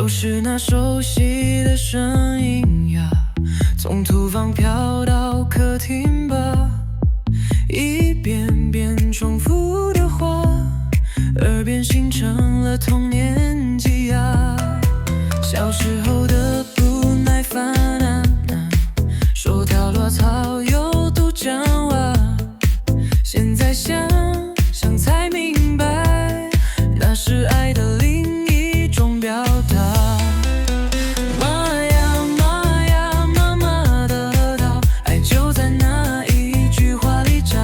又是那熟悉的聲音呀，從廚房飄到客廳吧，一遍遍重複的話，耳邊形成了童年記憶啊。小時候的不耐煩啊，說她囉嗦又多講話，現在想想才明白，那是愛的另一種表達。媽呀媽呀，媽媽的唠叨，愛就在那一句話裡找。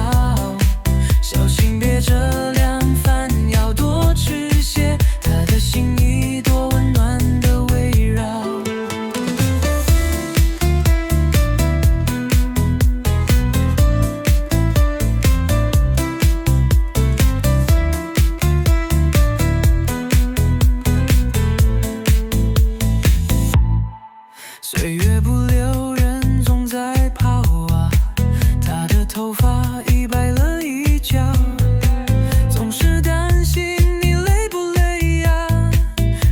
小心別著涼飯，要多吃些，她的心意多溫暖的圍繞。歲月不留人，總在跑啊，她的頭髮已白了一角，總是擔心你累不累呀，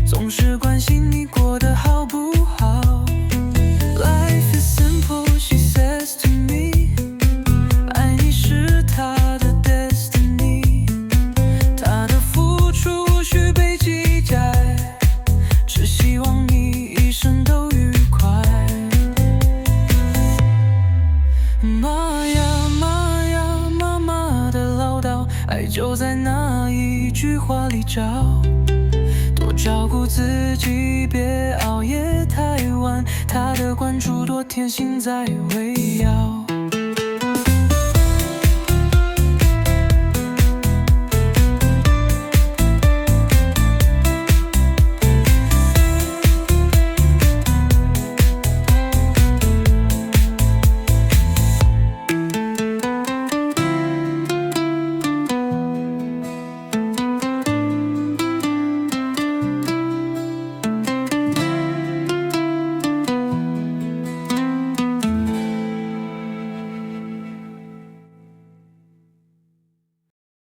總是關心你過得好不好。Life is simple, she says to me，愛你是她的 destiny，她的付出無需被記載，只希望你一生都愉快。媽呀媽呀，媽媽的嘮叨，愛就在那一句話裡找。多照顧自己，別熬夜太晚，她的關注多貼心在圍繞。